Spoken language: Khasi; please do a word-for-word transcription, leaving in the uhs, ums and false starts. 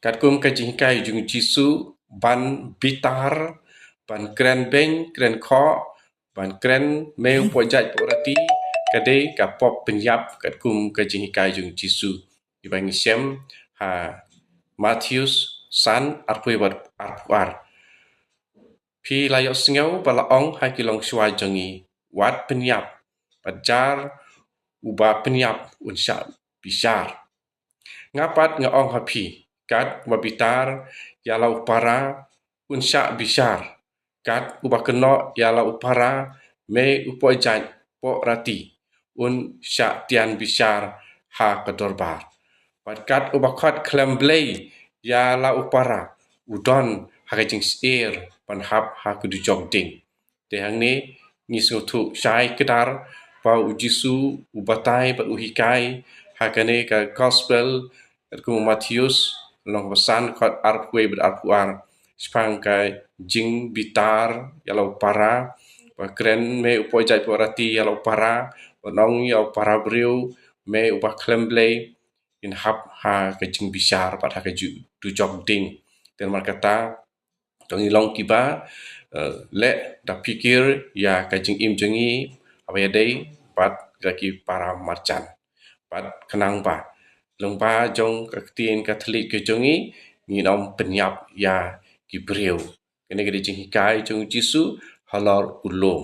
Katkum ka jinghikai jong u Jisu, ban bitar, ban kren beiñ, kren khoh, ban kren mei u poh jait poh rati, ka dei ka pop pynïap katkum ka jinghikai jong u Jisu. Kiba ngi shem ha Mathaios san, arphew wei bad arphew ar. Phi la ïohsngew ba la ong ha ki longshuwa jong ngi, wat pynïap, bad jar uba pynïap un shah bishar. Nga pat nga ong ha phi, kat uba bitar ïa la u para un shah bishar, kat uba kynnoh ïa la u para mei u poh jait poh rati un shah tian bishar ha ka dorbar. Bad kat uba khot khlem blei ïa la u para u don ha ka jingsyier ban hap ha ka dujok ding. Te hangne ngi sngewthuh shai kdar ba u Jisu u batai bad u hikai ha kane ka gospel katkum u Mathaios, lynnong ba san, dkhot arphew wei bad arphew ar, shaphang ka jingbitar ïa la u para, ba kren mei u poh jait poh rati ïa la u para, ba ong ïa u para briew mei uba khlem blei, in hap ha ka jingbishar bad ha ka ju-, dujok ding. Te namar kata, to ngi long kiba, eh, leh da phikir ïa ka jingim jong ngi, haba ïadei bad ki para marjan. Bad khnang ba lyngba jong ka ktien Katholik ka jong ngi, ngin ym pynïap ïa ki briew. Kane ka dei jinghikai jong u Jisu halor u lum.